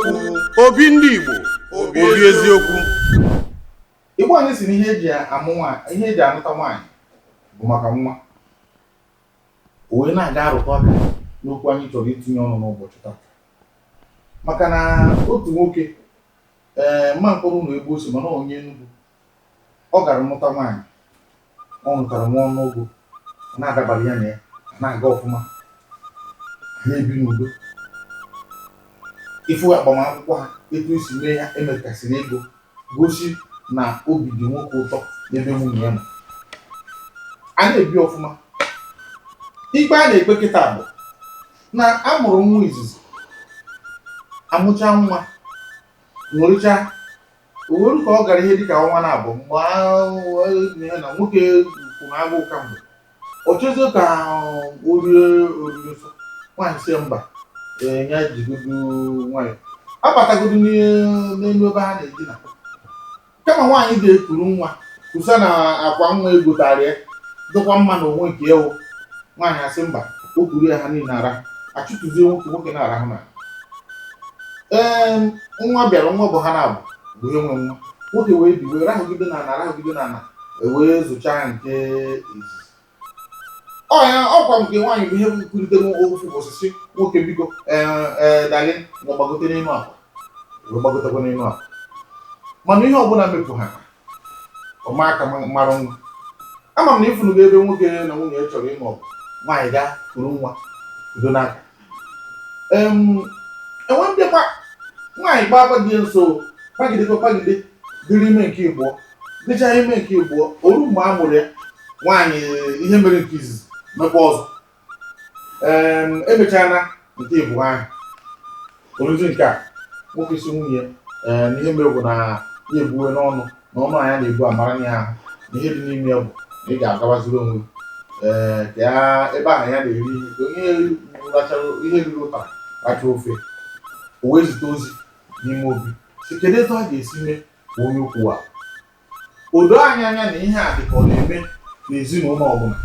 eziokwu. Obi ndị Igbo, obi eziokwu. Igbo anyị si na ihe eji amụ nwaanyị, ihe eji anụta nwaanyị bụ maka nwa. O wee na-aga arụtụ aka n'okwu anyị chọrọ itinye ọnụ n'ụbọchị taa, maka na otu nwoke, ee, mma mkpụrụ na ebe o si, mana onye Enugu, ọ gara nụta nwaanyị. Ọ nụtara nwa ọnụụgụ na-adabara ya na ya na-aga ọfụma, na-ebi n'udo. Ịfụ agbamakwụkwọ ha, etu esi mee ya, emekasịrị ego gosi na obi dị nwoke ụtọ n'ebe nwunye ya nọ, a na-ebi ọfụma. Ikpe a na-ekpe kịta bụ na a mụrụ nwa izizi, amụcha nwa, ṅụrịcha oweru ka ọ gara ihe dịka ọnwa na-abụ mgbe ahụ na nwoke kwuru agụụ kamgbe, ọ chọzie ka o rie oriri nsọ. Nwaanyị sị mba, ee, ya jigodu nwayọ, abatagodu n'elu ebe ha na-edina. Kama nwaanyị ga-ekuru nwa kwụsa na akwa nwa egotara ya dịkwa mma na onwe nke ewu, nwaanyị asị mba, o kuru ya, ha niile ara achụtụzie nwoke, nwoke na-arahụ na ee nwa bịara. Nwa bụ ha na-abụ bụ ihe nwe nwa nwoke wee biwe rahụgide na ana, rahụgide na ana, wee zụchaa nke izizi. Ọ ya ọkwa nke nwaanyị bụ ihe kwulitere ofu ụbọchị sị nwoke, biko, ee, darling, ma gbagote n'elu akwa. Wee gbagotekwa n'elu akwa, mana ihe ọbụla mepụ ha ọma aka mara nwa. Ama m na ịfụnụgo ebe nwoke na nwunye ya chọrọ ịnụ ọgụ, nwaanyị gaa kuru nwa udo n'aka. Enwe mbịakwa nwaanyị gbakwa di ya nso, kpagidekwa kpagide, dịrị ime nke ịbụọ, dịcha ime nke ịbụọ. Oru mgbe a mụrụ ya, nwaanyị ihe mere nke izizi mekwa ọzọ. Emechana nke ịbụọ ahụ, oruzi nke a, nwoke si nwunye ya, ee, na ihe mere bụ na ya ebuwe n'ọnụ na ọnụ anya na-ebu amara ya ahụ, na ihe dị n'ime ya bụ na ị ga-agawaziri onwe gị, ee, ka ya ebe ahụ ya na-eri ihe, ka onye rachara ihe riri ụtara racha ofe. O wee zite ozi n'ime obi si kedu etu a ga-esi mee ka onye okwu a o doo anyị anya na ihe a dị ka ọ na-eme n'ezinụlọ ọbụla.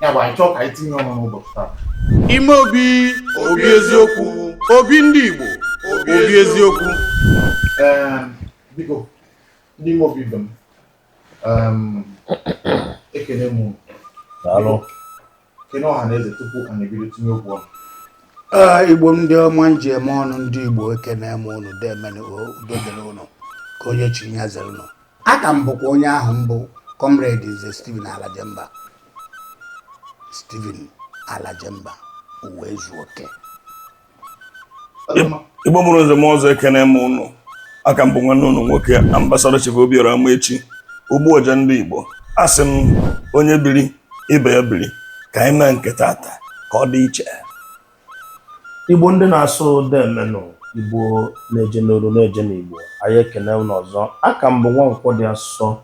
Ya bụ, anyị chọọ ka anyị tinye ọnụ n'ụbọchị taa. Ime obi, obi eziokwu, obi ndị Igbo, obi eziokwu. Ee, biko, ndị ime obi ibe m, ekene m unu. Daalụ. Kene ọha na eze tupu anyị ebido tinye okwu ọnụ. Ee, Igbo ndị ọma nji eme ọnụ, ndị Igbo, ekene m unu. Demene, udo dịrị unu, ka onye chiri ya zere unu. Aka m bụkwa onye ahụ mbụ, Comrade Nze Stephen Alajemba, Stephen Alajemba, uwe ezu oke. Ọ dị mma. Igbo mụrụ nze m ọzọ, ekene m ụnụ. Aka mbụ nwanne ụnụ nwoke, Ambassador Chief Obiora Amaechi, Ogbuọja ndị Igbo. Asị m, onye biri ibe ya biri, ka anyị mee nke tata ka ọ dị iche. Igbo ndị na-asụ demenụ, Igbo na-eje n'olu na-eje n'Igbo, anyị ekene unu ọzọ. Aka m bụ Nwankwọ dị asọ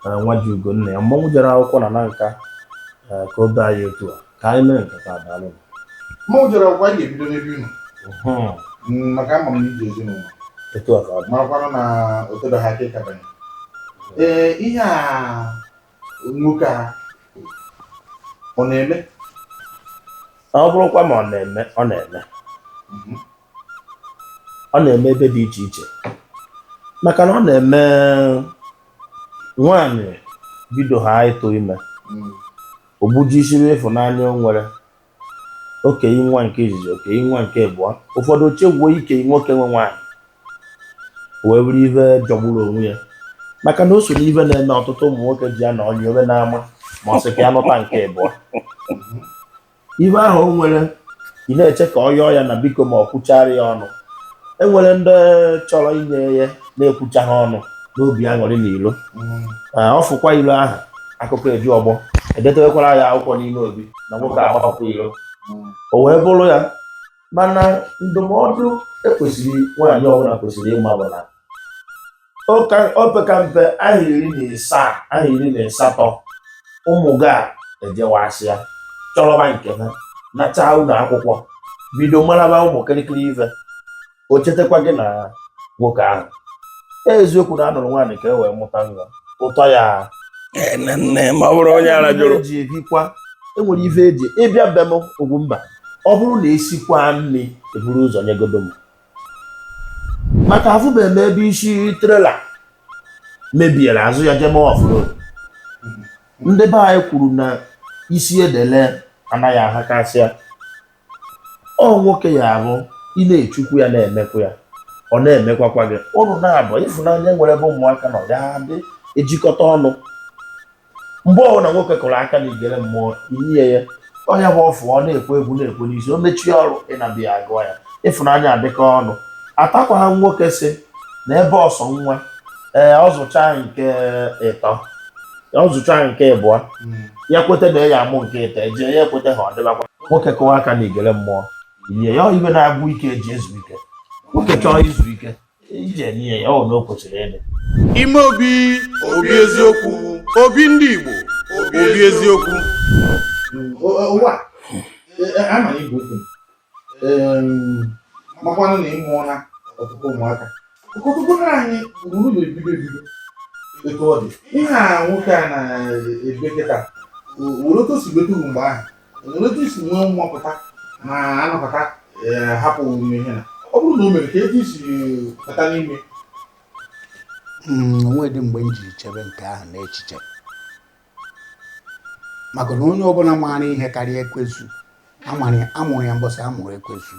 na nwa ji ugo nna ya, mmọnwụ jere akwụkwọ na Nanka. Ee, ka obe anyị etu a ka anyị mee nke taa. Daalụ. Mmanwụ jere akwụkwọ, anyị ga-ebido n'ebe ị nọ. Maka ama m na iji ezinụlọ Etu a ka ọ dị. Marakwanụ na o tebeghị aka ịkabanye. Ee, ihe a nwoke a ọ na-eme? Ọ bụrụkwa ma ọ na-eme, ọ na-eme. Ọ na-eme ebe dị iche iche, maka na ọ na-eme nwaanyị bido ha ịtụ ime, ogbujisiri ịfụnanya o nwere, okenye nwa nke izizi, okenye nwa nke abụọ, ụfọdụ chegwuo ike nwoke nwe nwaanyị wee bụrụ ife jọgburu onwe ya, maka na o so n'ife na-eme ọtụtụ ụmụ nwoke ji anọ ọnya obe n'ama ma ọ sị ka ya nụta nke abụọ. Ife ahụ o nwere, ị na-eche ka ọ yọọ ya na biko, ma ọ kwuchara ya ọnụ. Enwere ndị chọrọ inye ya na-ekwucha ha ọnụ n'obi aṅụrị na ilo. Ọ fụkwa ilo ahụ, akụkọ eju ọgbọ edetewekwara ya akwụkwọ n'ime obi na nwoke agbapụkwa ilo. O wee bụrụ ya. Mana ndụmọdụ ekwesịrị nwaanyị ọbụla kwesịrị ịma bụ na o peka mpe ahụ 17, ahụ 18, ụmụ gị a ejewasịa chọrọba nke ha, nachaa ụlọ akwụkwọ, bido maraba ụmụ kịrịkịrị ife, o chetakwa gị na nwoke ahụ. Eziokwu na a nụrụ nwaanyị ka e wee mụta nwa, ụtọ ya. Ee, nne nne, ma ọ bụrụ onye ara jụrụ. Eji ebikwa, enwere ife eji ịbịa be m. Ugwumba, ọ bụrụ na esikwa nri, eburu ụzọ nyegodo m. Maka afụbeghị m ebe isi trailer mebiere azụ ya jee mee off-road. Ndị be anyị kwuru na isi edele anaghị ahakasịa. Ọ nwoke ya abụ ị na-echukwu ya na-emekwa ya, ọ na-emekwakwa gị. Ụnụ na-abụ ịfụnanya nwere ebe ụmụaka nọ ya dị ejikọta ọnụ. Mgbe ọbụla nwoke kụrụ aka na igere mmụọ inye ya ọnya bụ ọfụ, ọ na-ekwe egwu na-ekwe n'isi, o mechie ọrụ ịnabịa agụọ ya, ịfụnanya adịkọ ọnụ. Atakwa ha nwoke si na ebe ọsọ nwa ee ọ zụcha nke ịtọ, ọ zụcha nke ịbụọ, ya kweta na ya amụ nke ịtọ, eje ya ekweta ha, ọ dịbakwa. Nwoke kụwa aka na igere mmụọ inye ya, ọ ibe na-agwụ ike eji ezu ike. Nwoke chọọ izu ike ije nye ya, ọ na o kwesịrị ịdị. Ime obi, obi eziokwu, obi ndị Igbo, obi eziokwu. Ụwa a ma igwe okwu makwanụ na ị mụọla ọtụtụ ụmụaka. Okokokoro anyị ruru na-ebido ebido etu ọ dị ihe a nwoke a na-ebe kịta were otu o si betu mgbe ahụ, were otu isi nwee nwapụta na anọkọta hapụ ihe na ọ bụrụ na o mere ka etu isi bata n'ime. Onwe dị mgbe m jiri chebe nke ahụ n'echiche, maka na onye ọbụla maara ihe karịa ekwesu amụrụ ya mbọsị amụrụ ekwesu.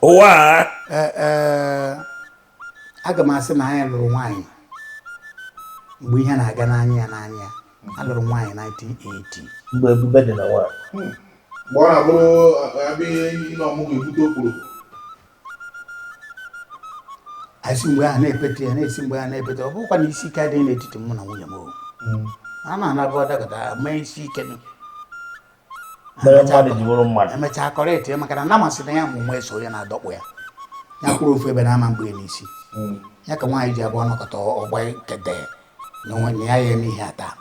Ụwa a. Ee, ee, aga m asị na anyị lụrụ nwaanyị mgbe ihe na-aga n'anya ya n'anya ya. A lụrụ nwaanyị 1980. Mgbe ebube dị na nwaanyị. Mgbe ọ na-abụrụ abịa ile ọmụgwọ ebute okporoko. Anyị si mgbe ahụ na-epete ya, na-esi mgbe ahụ na-epete. Ọ bụrụkwa na isi ike adịghị n'etiti mụ na nwunye m o. A na-anabụ adakọta mee isi ike nụ. Mere mmadụ ji bụrụ mmadụ. Emechaa correct ya, maka na namasị na ya mụ nwa eso onye na-adọkpụ ya, ya kwụrụ ofu ebe na-ama mgbe n'isi ya ka nwaanyị ji abụọ nọkọta ọgba kede na onwe na ya ya eme ihe ata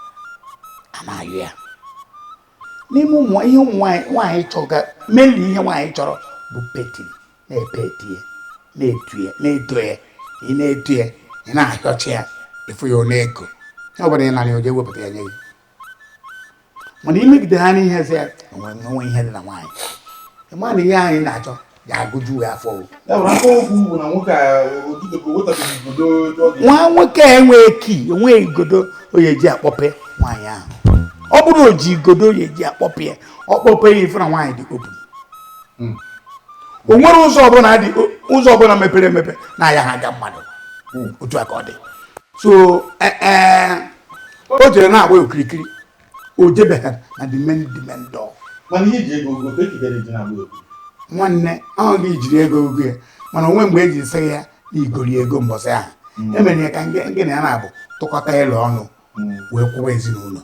a na-ayụ ya n'ime ụmụ ihe. Ụmụ nwaanyị, nwaanyị chọga mainly, ihe nwaanyị chọrọ bụ petting, na-epeti ya, na-etu ya, na-eto ya. Ị na-eto ya, ị na-ahịọchi ya, ịfụ ya, ọ na-eko ya. Ọ bụla ị nara ya, o jee wepụta ya nye gị. Mana imegide ha n'ihe sị ya onwe onwe ihe dị na nwaanyị, ịma na ihe anyị na-achọ ga-agụju ya afọ o. Ya bụ aka okwu bụ na nwoke a ojidebe wetabeghị igodo etu ọ ga Nwa nwoke a enweghị key, enweghị igodo o ya eji akpọpe nwaanyị ahụ. Ọ bụrụ o ji igodo o ya eji akpọpe ya, ọ kpọpe ya, ifu na nwaanyị dị open. O nwere ụzọ ọbụla dị, ụzọ ọbụla mepere emepe na ya ha aga mmadụ. Otu a ka ọ dị. So ee, o jere na-agba okirikiri, o jebeghị na the main door. Mana ihe eji ego ogote ekikere ji na-agba okwu. Nwanne, ọ gị jiri ego ogo ya, mana onwe mgbe eji sị ya na igori ego mbọsị ahụ emere ya ka ngị na ya na-abụ tụkọta ịlụ ọnụ wee kwụwa ezinụlọ.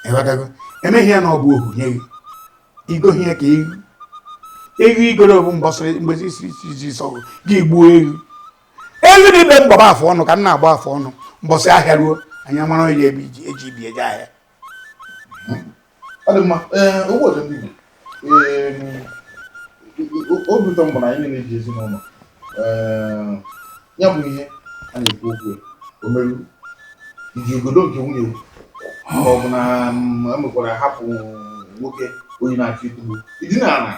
Ịghọtago? Emeghị ya na ọ bụ ohu nye gị igohi ya ka ewu. Ewu igoro bụ mbọsị mgbe isi isi sọ gị gbuo ewu. Ewu dị ibe mgbaba afọ ọnụ ka m na-agba afọ ọnụ mbọsị ahịa ruo, anyị amara onye ebe iji eji ibi eje ahịa. Ọ dị mma. Ee, ụgbọ ọjọọ ndị Igbo. Ee, obi ụtọ m bụ na anyị niile ji ezinụlọ. Ee, ya bụ ihe a na-ekwu okwu ya, o merụ iji igodo nke nwunye gị, ma ọ bụ na emekwara hapụ nwoke onye na-achọ itugbu idina ala.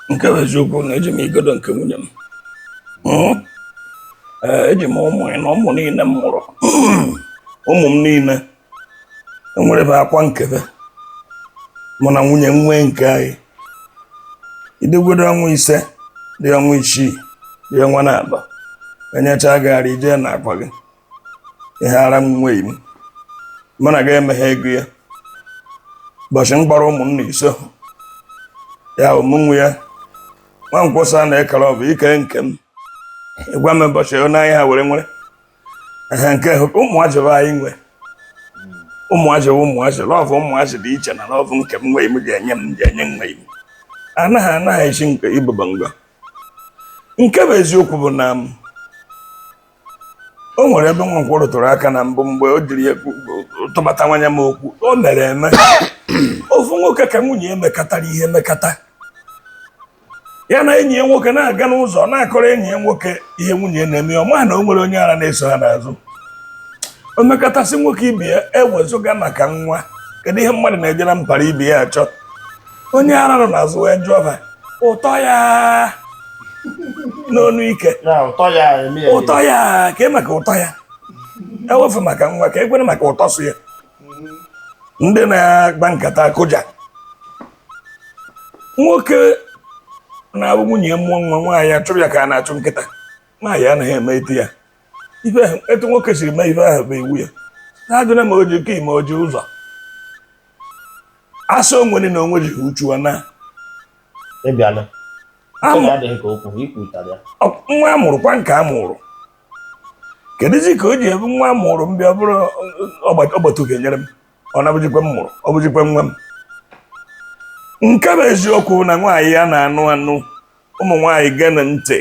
Nke bụ eziokwu na eji m igodo nke nwunye m. Ee, eji m ụmụ ya na ụmụ niile m mụrụ, ụmụ m niile enwere bụ akwa nkebe mụ na nwunye m nwee nke anyị. Idegwedo ọnwa 5 dị, ọnwa 6 dị, ọnwa na-aba enyecha gị ijee na akwa gị. Ihe ara m nweghị m, mụ na gị emeghe ego ya. Ụbọchị m gbara ụmụnna ise ya bụ mụ nwe ya, nwa nkwụsa na-ekere ọ bụ ike nke m. Ịgwa m ụbọchị onye anyị ha were nwere ehe nke ụmụazị bụ anyị nwe ụmụazị bụ ụmụazị. Love ụmụazị dị iche na love nke m nwe m ga-enye m ga-enye nwe m. Anaghị esi nke ibụba ngọ. Nke bụ eziokwu bụ na o nwere ebe Nwankwọ rụtụrụ aka na mbụ mgbe o jiri ya tụbata nwanya m okwu. O mere eme ofu nwoke ka nwunye ya mekatara ihe mekata ya na enyi ya nwoke na-aga n'ụzọ, na-akọrọ enyi ya nwoke ihe nwunye ya na-eme. Ọ maghị na o nwere onye ara na-eso ha n'azụ. O mekọtasị nwoke ibe ya ewezụga maka nwa, kedu ihe mmadụ na-eje na mpara ibe ya achọ? Onye ara nọ n'azụ wee jụọ ha ụtọ ya. N'onu ike. Na ụtọ ya eme ya. Ụtọ ya ka e maka ụtọ ya ewefu maka nwa ka ekwere maka ụtọ so ya. Ndị na-agba nkata akụja nwoke na-abụ nwunye ya mụọ nwa, nwaanyị achụrụ ya ka a na-achụ nkịta. Nwaanyị anaghị eme etu ya. Ife ahụ, etu nwoke siri mee ife ahụ bụ iwu ya. Na-ajụna ma o ji kii ma o ji ụzọ asị onwere na onwe jighị uchu na Ịbịala. Amụ- Adịghị ka okwu ikwutara ya. Nwa amụrụ kwa nke amụrụ, kedụzi ka o ji ebu nwa amụrụ m bịa bụrụ ọgbata ga-enyere m? Ọ na-abụjikwe m mụrụ, ọ bụjikwe nwa m. Nke bụ eziokwu na nwaanyị ya na-anụ anụ. Ụmụ nwaanyị, gee ntị.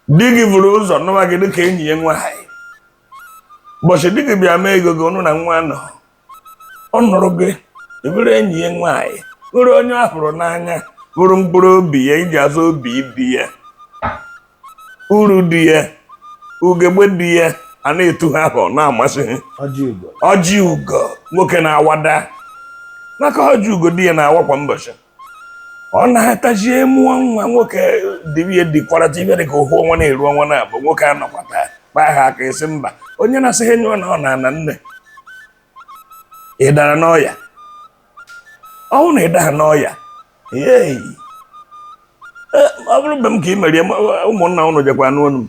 Di gị buru ụzọ nụwa gị dịka enyi ya nwaanyị. Ụbọchị di gị bịa mee ego gị, ọnụ na nwa nọ, ọ nụrụ gị, ị bụrụ enyi ya nwaanyị, bụrụ onye ọ hụrụ n'anya, bụrụ mkpụrụ obi ya iji azụ obi ibi ya, uru dị ya, ugegbe dị ya, a na-etu ha ahụ na-amasị ha. Ọjị ugo. Ọjị ugo nwoke na-awada maka ọjị ugo di ya na-awa kwa mbọchị. Ọ na-atajie mụọ nwa nwoke dị ya dịkwarata ibe dịka ohu ọnwa na-eru ọnwa na-abụ. Nwoke anọkwata kpaa ha aka esi mba. Onye na-asị ha nyụọ na ọ na-ana nne, ị dara n'ọya? Ọ bụrụ na ị daha n'ọya, yei, ọ bụrụ mgbe m ka ị merie, ụmụnna ụnụ jekwa n'onu m.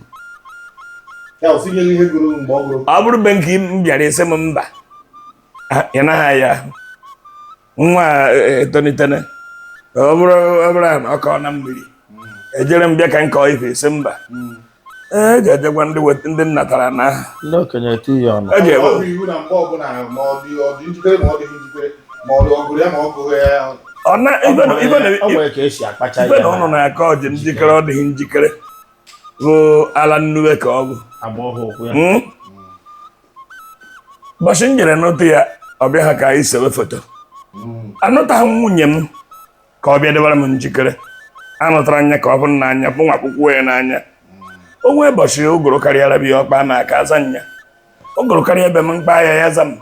Ya o sinye ihe gụrụ mgbe ọ gụrụ. Ọ bụrụ mgbe nke m bịara isi m mba, ị naghị ya nwa a, etonitene. Ọ bụrụ na ọ kọọ na mmiri ejere m bịa ka m kọọ ife, isi mba. Ee, eji ejekwa ndị ndị nnatara na aha. Ndị okenye eti ya ọnụ. Eji Ọ ebe bụ iwu na mgbe ọbụla, ma ọ dị njikere ma ọ dịghị njikere, ma ọ dị ọ gụrụ ya ma ọ gụghị ya. Ọ na ife na ife na O nwere ka esi akpacha ife ya. Na ụnụ na-akọ ọ dị njikere, ọ dịghị njikere bụ ala nnuwe ka ọ bụ. Agba ọhụụ okwu ya. Ụbọchị m jere n'ụtụ ya, ọ bịa ha ka anyị sewe foto. Anụtaghị m nwunye m ka ọ bịa debara m njikere. Anụtara anya ka ọ bụrụ n'anya bụ nwa akwụkwọ ya n'anya. O nwee ụbọchị ụgụrụ karịara bịa ọkpa ma aka aza nya. Ụgụrụ karịa ebe m mkpa ya ya za m.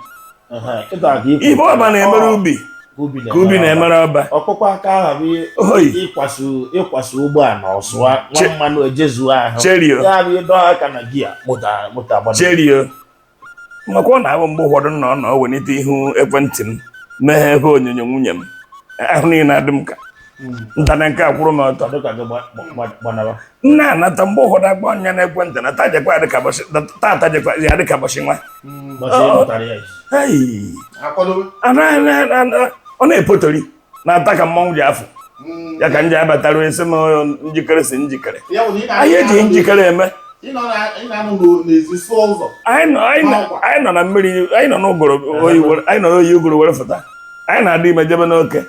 Ehe, kịta ka ikwu. Ife ọba na-emere ubi ubi ka ubi na-emere ọba. Ọkpụkpọ aka ahụ bụ Oyi. ịkwasu ụgbọala ọsụa nwa mmanụ ejezuo ahụ. Cherio. Ya bụ ịdọ aka na gia moto moto agbado. Cherio, makwa ọ na-abụ mgbe ụfọdụ nọ nọ welite ihu ekwentị m meghe ebe onyonyo nwunye m ahụ niile adị m ka ntana nke akwụrụ m ọtọ. Dịka gị gbanara. M na-anata mgbe ụfọdụ akpọ nya n'ekwentị na tata jekwa ya dịka ụbọchị nwa. Ụbọchị ị mụtara ya isi. Hey! Akwadobe. Ọ na-epotori na-ata ka mmanwụ ji afụ ya ka m ji abatara esi m njikere si njikere. Ya bụ na ị na- Anyị eji njikere eme. Ị na-anọ n'ezi sụọ ụzọ. Anyị nọ na mmiri, anyị nọ n'ụgụrụ oyi anyị nọ n'oyi ụgụrụ were fụta. Anyị na-adị ime jebe n'oke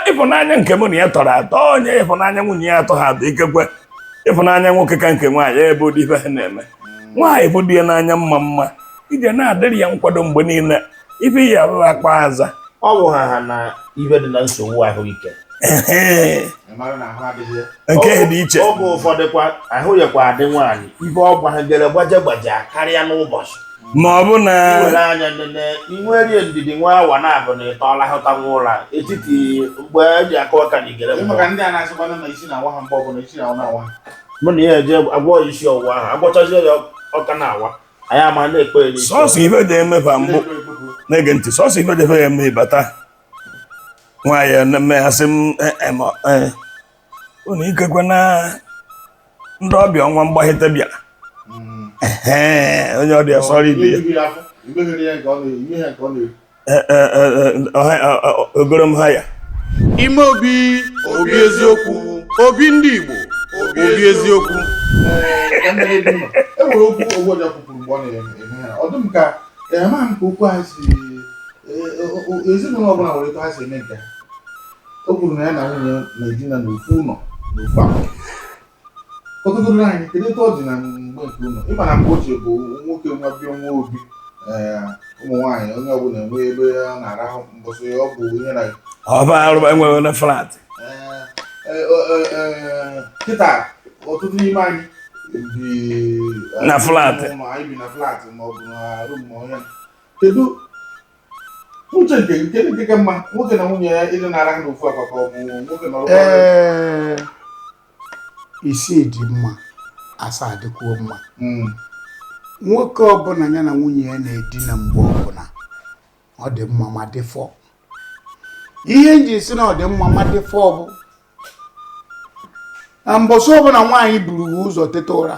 ịfụnanya nke mụ na ya tọrọ atọ. Onye ịfụnanya nwunye ya atọ ha atọ, ikekwe ịfụnanya nwoke ka nke nwaanyị ebe ụdị ife ha na-eme. Nwaanyị bụ di ya n'anya mma mma ije na-adịrị ya nkwado mgbe niile, ife ya abụghị akpa aza. Ọ bụ ha ha na ibe dị na nsogbu ahụike. Ehe, Ị mara na ahụ adịghị ya. nke dị iche. Oge ụfọdụ kwa ahụ yakwa adị nwaanyị, ife ọ gbagidere gbaje gbaje karịa n'ụbọchị. Ma ọ bụ na Iwere anya nene inwerie ndidi nwa awa na-abụ na ịtọọla hụta nwa ụra etiti mgbe eji akụ aka na igere. Ị maka ndị a na-asịkwana na isi na-awa ha mgbe ọbụla, isi na-awa na-awa ha. Mụ na ya eje agwọ ya isi ọwụwa ahụ, agwọchazie ya ọka na-awa anyị ama na-ekpe ya n'isi. Sọsọ ife dị emefa mbụ Ndị ekpepụ. na-ege ntị, sọsọ ife dị efe ya eme ịbata nwaanyị na-eme asị m ma unu ikekwe na ndị ọbịa ọnwa mgbaghite bịara. Ehe, onye ọbịa sọrọ ibe ya. Ihe afọ, imeghere ya nke ọ na-eri, imeghe nke ọ na-eri. Ogoro m ha ya. Ime obi, obi eziokwu, obi ndị Igbo, obi eziokwu. Ee, ka m mere ebe nọ. E nwere okwu Ogbuọja kwupụrụ mgbe ọ na-eme ya. Ọ dị m ka amaghị m ka okwu ha si ezinụlọ ọbụla nwere etu ha si eme nke ha. O kwuru na ya na nwunye na-edina n'ofu ụlọ, n'ofu akwa. Kọtụgoro anyị, kedu etu ọ dị na mgbe nke ụlọ? Ịma na mgbe ochie bụ nwoke nwa bịa nwa obi, ee, ụmụ nwaanyị onye ọbụla enwe ebe a na-arahụ mbọsị ọ bụ ihe na Ọba arụ enweghị na flat. Ee, ee, kịta ọtụtụ n'ime anyị bi Na flat. Ma anyị bi na flat ma ọ bụ na room ma onye. Kedu uche nke gị, kedu nke ka mma, nwoke na nwunye ya ịdị na-arahụ n'ofu akwa ka ọ bụ nwoke nọrọ? Ee. Isii dị mma, asaa dịkwuo mma. Nwoke ọbụla ya na nwunye ya na-edina mgbe ọbụla, ọ dị mma ma dị fọ. Ihe m ji si na ọ dị mma ma dị fọ bụ na mbọsị ọbụla nwaanyị buru gị ụzọ teta ụra,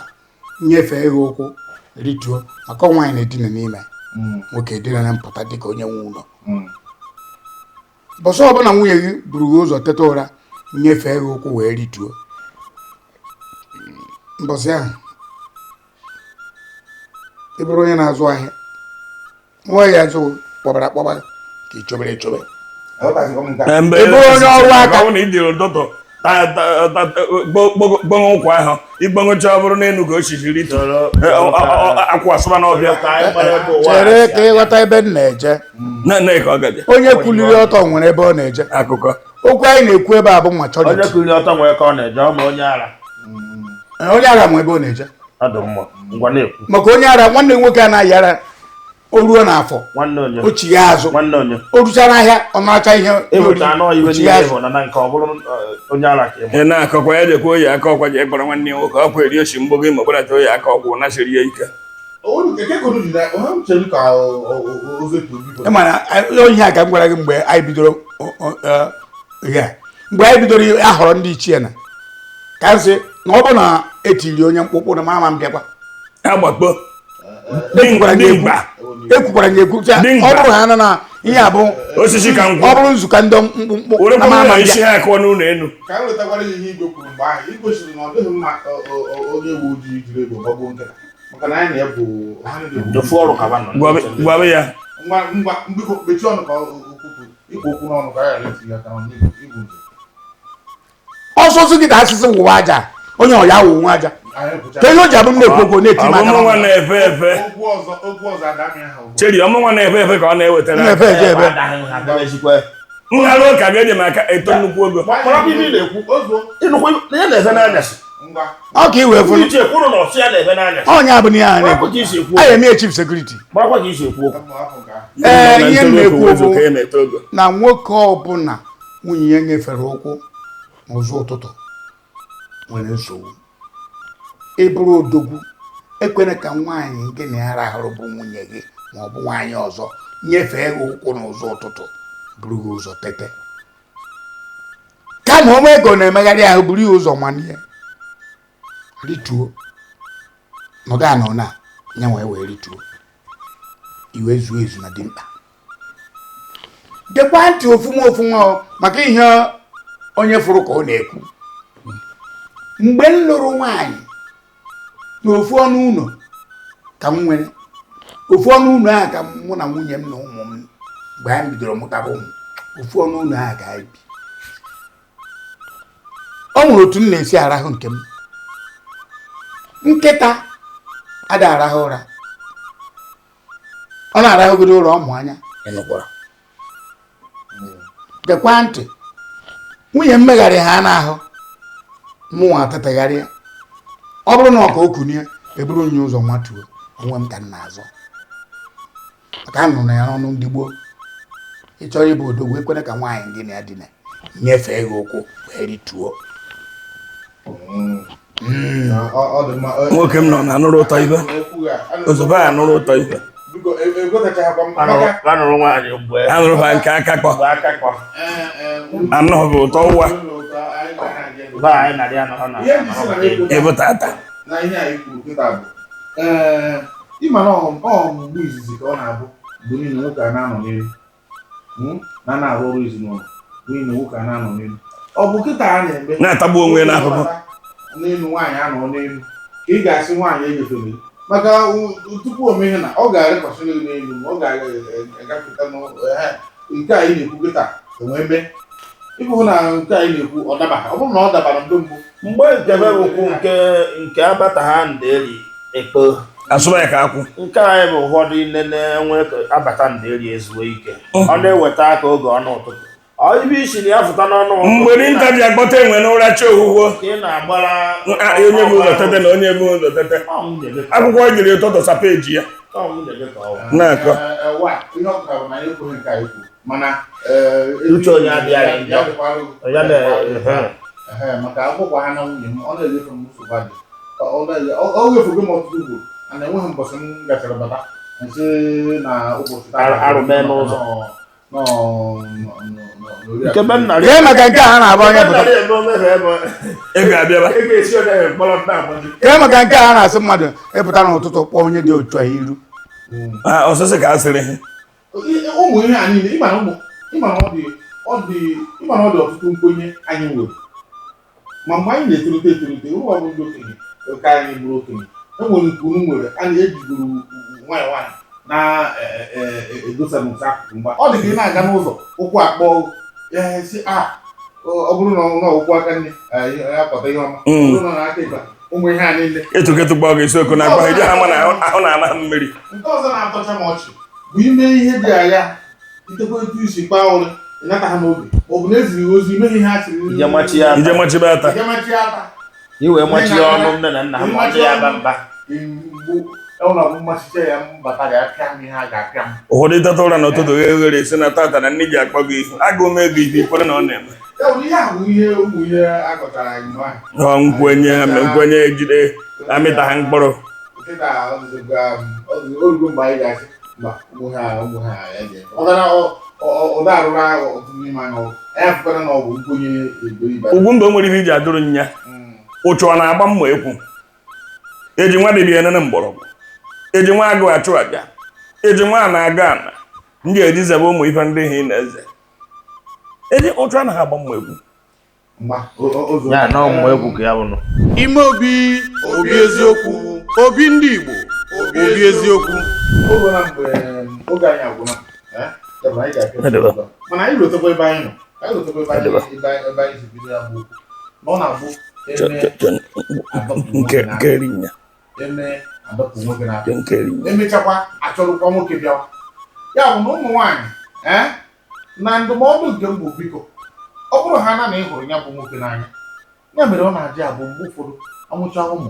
nyefee gị ụkwụ rituo, maka nwaanyị na-edina n'ime, nwoke edina na mpụta dịka onye nwe ụlọ. Mbọsị ọbụla nwunye gị buru gị ụzọ teta ụra, nyefee gị ụkwụ wee rituo, mbọsị ahụ ị bụrụ onye na-azụ ahịa, nwa ya azụ kpọbara akpọba ka ị chobere echobe. Aghọtazikwa m nke a. Mgbe Ị bụrụ onye ọrụ aka. ọ bụrụ na ị dịrị ụtụtụ gbanwe ụkwụ ahụ, ịgbanwecha ọ bụrụ n'elu ka o siri rito akwụ asụba n'ọbịa. Ka anyị mara ebe ụwa Chere a si ka ịghọta ebe m na-eje. Na na ka ọ gaje. Onye kwuliri ọtọ nwere ebe ọ na-eje. Akụkọ. Okwu anyị na-ekwu ebe a bụ Onye maturity. kụrụ ọtọ nwere ka ọ na-eje, ọ ma onye ara. Onye ara nwe ebe ọ na-eje. Ọ dị mma, ngwa na-ekwu. Maka onye ara, nwanne m nwoke anaghị ara, o ruo n'afọ, Nwanne onye? O chigha azụ. Nwanne onye? O ruchara ahịa, ọ naracha ihe. Ịhụcha anọ iwe O chigha niile azụ. ịhụ na na nke ọ bụrụ onye ara ka ị ma. Ị na-akọkwa ya jekwa oyi aka ọkwa jee kpọrọ nwanne ya nwoke ọkwa eri oshi mgbogo ma gbadata oyi aka ọgwụ nasịrị ya ike. Eke ka unu ji na onye m chere ka ozu etu obi Ị ma na ihe a ka m gwara gị mgbe anyị bidoro ihe a. Mgbe anyị bidoro ahọrọ ndị ichie na ka m sị na ọ bụ na etiri onye mkpụkpụ na mama m bịakwa. Agbakpo. Ekwukwara m ya ekwu. Dimkpa. Ekwukwara m ya ekwu sị, Dimkpa. ọ bụrụ ha nọ na ihe a bụ Osisi ka nkwụ. Ọ bụrụ nzukọ ndị mkpụmkpụ Were na mama na m isi bịa. ha akụọ n'ụlọ elu. Ka m wetakwara ya ihe igwe kwuru mgbe ahụ, igwe siri na ọ dịghị mma onye uwe ojii jiri egbe gbagbuo nkịta, maka na anyị na ya bụ ha niile bụ Ofu ọrụ ka ba nọ. Gwabe ya. Ngwa ngwa, biko mechie ọnụ ka okwupụ ikwu okwu n'ọnụ ka a ghara itinye aka n'ọnụ igwu nze. Ọsọsọ gị ka asịsị wụwa aja, onye ọya wụ nwa aja. Anyị kwuchara. Ka ihe o ji abụ m na-ekwu okwu na-eti m aka Ọmụmụ nwa n'ọnụ. na-efe efe. Okwu ọzọ, okwu ọzọ adamị ahụ bụ Cheri ọmụ nwa na-efe efe ka ọ na-ewetara. Na-efe eje ebe. Nharụ ụka ga-eji m aka eto nnukwu ogo. Marakwa ihe ị na-ekwu. Ozuo. Ịnụkwa na ya na-efe n'anyasị. Ngwa. Ọ ka i wee fụrụ. Ndị ichie kwuru na ọsị ya na-efe n'anyasị. Ọnya bụ na ihe a na-ekwu. Marakwa ka isi ekwu A okwu. eme ya chief security. Marakwa ka isi ekwu okwu. Hapụ hapụ nke ahụ. Ee, Na ihe m ntoro na-ekwu ofe bụ ka ya na-eto ogo. na nwoke ọbụla nwunye ya nyefere ụkwụ n'ụzọ ụtụtụ nwere nsogbu. Ị bụrụ odogwu, ekwere ka nwaanyị gị na ya rahụrụ bụ nwunye gị ma ọ bụ nwaanyị ọzọ nyefee gị ụkwụ n'ụzọ ụtụtụ, buru gị ụzọ tete. Kama onwe ego na-emegharị ahụ, buru ya ụzọ manie rituo, nọdụ anọ na ya wee wee rituo, iwe zuo ezu na dimkpa. Gekwa ntị ofuma ofuma o, maka ihe onye fụrụ ka ọ na-ekwu. Mgbe m lụrụ nwaanyị, n'ofu ọnụ ụlọ ka m nwere, ofu ọnụ ụlọ ahụ ka mụ na nwunye m na ụmụ m, mgbe anyị bidoro mụtaba ụmụ, ofu ọnụ ụlọ ahụ ka anyị bi. O nwere otu m na-esi arahụ nke m. Nkịta ada arahụ ụra, ọ na-arahụgide ụra ọmụ anya. Ịnụkwara. Gekwa ntị, nwunye m megharị ha n'ahụ, mụnwa atetagharịa. Ọ bụrụ na ọ ka o kunie, eburu nye ụzọ nwatuo onwe m ka m na-azọ, maka a nụrụ ya n'ọnụ ndị gboo. Ị chọrọ ịbụ odogwu, ekwere ka nwaanyị gị na ya dina nyefee gị ụkwụ wee rituo. Ọ dị mma. Nwoke m nọ na anụrụ ụtọ ibe. Okwu a, Ozugbo a anụrụ ụtọ ibe. Biko, ekwetachaghịkwa m maka Anụrụ nwaanyị mgbe Anụrụ ha nke aka kpọ. mgbe aka kpọ. Anụghị bụ ụtọ ụwa. Ba anyị narị anọ na Ihe ndị si na na-ekwu Ịbụ tata. Na ihe anyị kwuru kịta bụ ịma na ọ mgbe izizi ka ọ na-abụ mgbe niile nwoke a na-anọ n'elu, na na-arụ ọrụ ezinụlọ, mgbe niile nwoke a na-anọ n'elu, ọ bụ kịta a na-eme Na-atagbu onwe ya n'ahụhụ. N'elu nwaanyị anọ n'elu ka ị ga-asị nwaanyị enyefere gị, maka tupu o mee ihe na ọ ga-arịkwasịrị gị n'elu, ma ọ ga-agafeta nke anyị na-ekwu kịta enwee mee ịbụ na nke anyị na-ekwu ọ dabaghị. Ọ bụrụ na ọ dabara mgbe mbụ. Mgbe nke be bụkwu nke abata ha ndeli ekpo. Asụba ya ka akwụ. Nke anyị bụ ụfọdụ nene nwe abata ndeli ezuo ike, ọ na-eweta aka oge ọnụ ụtụtụ, ọ ibe isi na ya fụta n'ọnụ ụtụtụ. Mgbe dinta ji akpọta enwe n'ụra chi owuwo. Ka ị na-agbara. Onye bụ ụzọ tete na onye bụ ụzọ tete. Ọ nwunye gị ka Akwụkwọ jiri ụtụtụ sapa eji ya. ọ nwunye gị ka ọ bụ. Na-akọ. Wa ihe ọ pụtara bụ na anyị ekwughị nke anyị kwuru, mana Uche onye adịghị anyị njọ. ya dịkwara gị. Ya na ehe. Ehe, maka akwụkwọ ha na nwunye m, ọ na-enyefe m nsogbu adị. Ọ ghefugo m ọtụtụ ugboro, ana enweghị mbọsị m gachara bata nsị na ụbọchị taa. Arụ mee n'ụzọ. Nọ Nke be nna Kee maka nke a na-agba onye pụta. Ego abịaba. Ego esi onye ahụ mkpọrọ ndị agbaji. Kee maka nke a na-asị mmadụ ịpụta n'ụtụtụ kpọọ onye dị otu a iru. Ah, ọsịsị ka a sịrị ha. Ụmụ ihe a niile, ịma na ụmụ, ịma na ọ dị ọ dị ịma na ọ dị ọtụtụ nkwenye anyị nwere. Ma mgbe anyị na-etolite etolite, ụmụ ọ bụ ndị okenye, ka anyị bụrụ okenye, e nwere nke unu nwere a na-ejigoro nwayọ nwayọ na-edosa n'ụsọ akụkụ. Mgbe ọ dị ka ị na-aga n'ụzọ, ụkwụ akpọ ya, sị a ọ bụrụ na ọ ụkwụ aka nne ya pụta ihe ọma, ọ bụrụ na ọ na aka ịkpa, ụmụ ihe a niile. Etoketụ gbaa gị isiokwu na akpa ije ha ma na ahụ na-ana ha mmiri. Nke ọzọ na-atọcha m ọchị bụ ime ihe dị agha, itekwa etu isi kpaa ụrị, ịnata ha n'obi, ma ọ bụ na eziri ozi imeghị ihe a sịrị. Ije machi ya. Ije machibe ata. Ije machi ata. Iwe machi ya ọnụ nne na nna ha ma ọ dị ya ba mba. Mgbu ọ na-abụ mmachicha ya mbata ga-apịa m ihe a ga-apịa m. Ụfọdụ tata ụra n'ụtụtụ ghe oghere si na tata na nne ji akpọ gị ihu agụ mee gị ihu ikwere na ọ na-eme. Ya bụ ihe a bụ ihe ụmụ ihe a kọchara anyị mgbe ahụ. Ọ nkwenye nkwenye ejide amịta ha mkpụrụ. Nkịta orugo mgbe anyị ga-asị mba, ụmụ ha ụmụ ha ya ji eme. Maka na ọ na-arụrụ agha ọtụtụ n'ime anyị ọrụ. Anyị afụkwara na ọ bụ nkwenye eberibe. Ugwu mba o nwere ihe iji adụrụ nya. Ụchụ ọ na-agba mma ekwu. Eji nwa dibịa enene mgbọrọgwụ. Eji nwa agụ achụ aja. Eji nwa na-aga ana. Ndị eji zebe ụmụ ife ndị ha ị na-eze. Eji ụchụ anaghị agba mma ekwu. Mgba ụzọ. Ya na ọmụ egwu ka ya bụ nụ. Ime obi, obi eziokwu, obi ndị Igbo, obi eziokwu. Oge na mgbe oge anyị agwụla, ya bụ na anyị ga-apịa Edeba. nsogbu. Mana anyị rotekwa ebe anyị nọ. Anyị rotekwa ebe anyị Edeba. ebe anyị si bido ya bụ okwu. Na ọ na-abụ eme Nke nke eri nya. eme adọpụ nwoke na Nke nke eri nya. emechakwa achọrọkwa nwoke bịawa. Ya bụ na ụmụ nwaanyị, na ndụmọdụ nke m bụ biko, ọ bụrụ ha na na ị hụrụ ya bụ nwoke n'anya, ya mere ọ na-adị abụ mgbe ụfọdụ amụcha ụmụ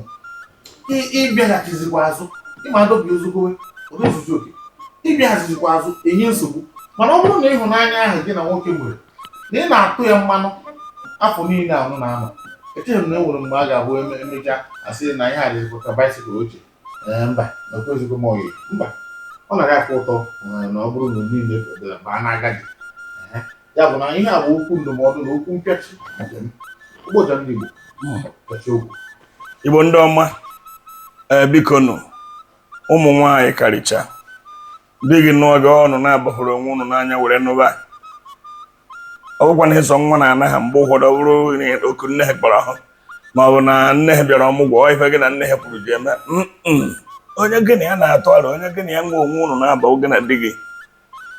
ịbịaghachizikwa azụ, ịma adọbi ozugbo ụdị ozuzu oke ịbịaghachizikwa azụ enye nsogbu. Mana ọ bụrụ na ịhụnanya ahụ gị na nwoke nwere na ị na-atụ ya mmanụ afọ niile ahụ na-anọ, echeghị m na e nwere mgbe a ga-abụ emechaa asị na ihe a dịzikwa ka bicycle ochie. Mba, na okwezikwa m oyi mba, ọ na-aga afọ ụtọ na ọ bụrụ na niile bịara baa n'agadi. Ya bụ na ihe a bụ okwu ndụmọdụ na okwu mpịachi nke m. Ụbọchị ndị Igbo pịachi okwu. Igbo ndị ọma, biko nụ, ụmụ nwaanyị karịcha di gị nụọ gị ọnụ na-abahụrụ onwe ụnụ n'anya were nụba. Ọ bụkwa na ịsọ nwa na-ana ha mgbe ụfọdụ, ọ bụrụ na oku nne ha kpọrọ ahụ ma ọ bụ na nne ha bịara ọmụgwọ, ọ ife gị na nne ha kwuru ji eme. Onye gị na ya na-atụ aro, onye gị na ya nwe onwe ụnụ na-aba oge na di gị,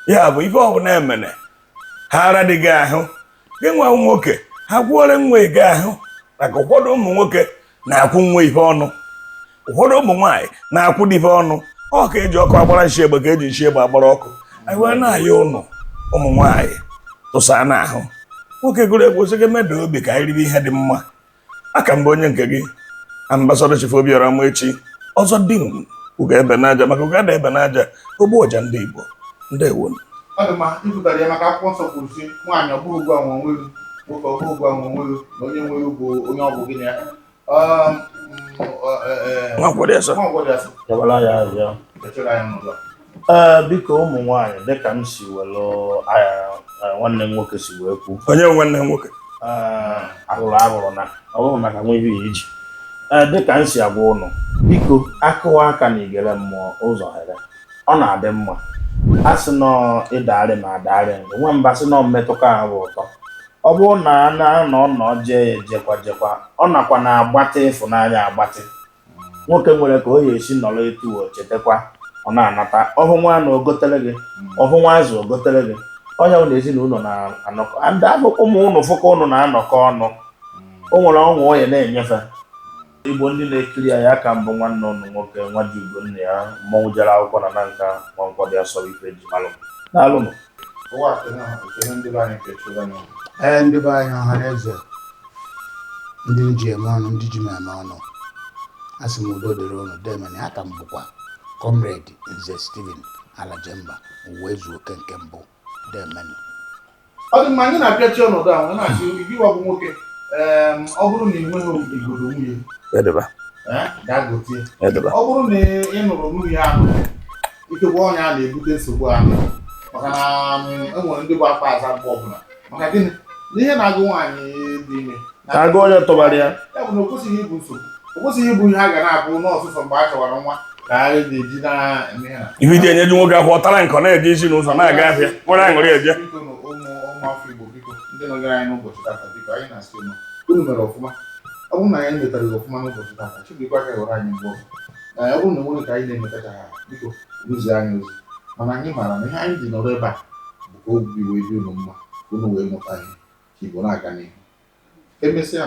ya bụ ife ọbụla emene ha ara dị gị ahụ gị nwa nwoke ha kwuore nwa ị gị ahụ. Maka ụfọdụ ụmụ nwoke na-akwụ nwa ife ọnụ, ụfọdụ ụmụ nwaanyị na-akwụ dị ife ọnụ. Ọ ka eji ọkụ agbara nshi egbe ka eji nshi egbe agbara ọkụ. Anyị wee na-ayọ ụnụ ụmụ nwaanyị tụsa n'ahụ nwoke gụrụ egwu sị gị meda obi ka anyị ribe ihe dị mma. Aka mbụ onye nke gị Ambassador Chief Obiora Amaechi ọzọ di m ugo ebe n'aja maka ugo ada ebe n'aja ogbu ọja ndị Igbo. Ndewo. Ọ dị mma ikwutara ya, maka akwụkwọ nsọ kwuru sị nwaanyị ọ bụghị ụgwọ anwa onwe gị, nwoke ọ bụghị ụgwọ anwa onwe gị, na onye nwe bụ onye ọ bụ gị na ya. Nwa nkwado ya sọ. Nwa nkwado ya sọ. Yabala ya ahịa. Echere anyị n'ụzọ. Ee, biko ụmụ nwaanyị, dịka m si were nwanne m nwoke si wee kwu. Onye bụ nwanne m nwoke? Ahụrụ ahụrụ na ọ bụrụ maka nwa ihe iji. Ee, dịka m si agwa ụnụ, biko akụwa aka na igere mmụọ ụzọ ghere, ọ na-adị mma. A sị nọ ịdagharị ma adagharị nwamba sị nọ mmetụka ahụ bụ ụtọ. Ọ bụrụ na a na-anọ nọ jee ejekwa jekwa, ọ nakwa na-agbatị ịfụnanya agbatị. Nwoke nwere ka o ya esi nọrọ etu o chetakwa, ọ na-anata ọhụ nwa na ogotere gị, ọhụ nwa azụ ogotere gị. Onye bụ na ezinụlọ na-anọkọ ndị ahụ ụmụ ụnụ fụkọ ụnụ na-anọkọ ọnụ, o nwere ọṅụ onye na-enyefe. Igbo ndị na-ekiri ya, ya ka mbụ nwanne ụnụ nwoke nwa ji ugo nna ya mmọnwụ jere akwụkwọ na nanka nwankwọ dị asọ ife ji malụ. Daalụnụ. Ụwa ekene ndị be anyị kechiri anyị. Ee, ndị be anyị, ọha na eze, ndị ji eme ọnụ, ndị ji m eme ọnụ, a sị m udo dịrị ụnụ. Demene aka m bụkwa Comrade Nze Steven Alajemba, ụwa ezu oke nke mbụ. Demene. Ọ dị mma, anyị na-apịachi ọnọdụ ahụ, na-asị gị nwa bụ nwoke. Ọ bụrụ na ị nweghị igodo nwunye, Edeba. gaa gotie. Edeba. Ọ bụrụ na ị nụrụ nwunye ahụ, ikekwe ọnya a na-ebute nsogbu ahụ, maka na e nwere ndị bụ akpa aza mgbe ọbụla. Maka gịnị? Na ihe na-agụ nwaanyị dị ime Ka agụ onye tụbara ya. Ya bụ na o kwesịghị ịbụ nsogbu, o kwesịghị ịbụ ihe a ga na-abụ n'ọsụsọ mgbe a chọwara nwa ka a ga-eji na-eme ha. Ife iji enyeju nwoke afọ, ọ tara nkọ na-eje isi n'ụzọ na-aga ahịa nwere aṅụrị eje. Biko na ụmụ ụmụafọ Igbo, biko, ndị nọgara anyị n'ụbọchị tata, biko, anyị na-asị unu, unu mere ọfụma. Ọ bụrụ na anyị metara gị ọfụma n'ụbọchị tata, Chibụikwe aka ghọrọ anyị mgbe ọzọ. Na ọ bụrụ na enweghị ka anyị na-emetacha ha, biko rụzie anyị ozi. Mana anyị maara na ihe anyị ji nọrọ ebe a bụ ka obi wee dị unu mma, ka unu wee mụta ihe, ka Igbo na-aga n'ihu. Emesịa.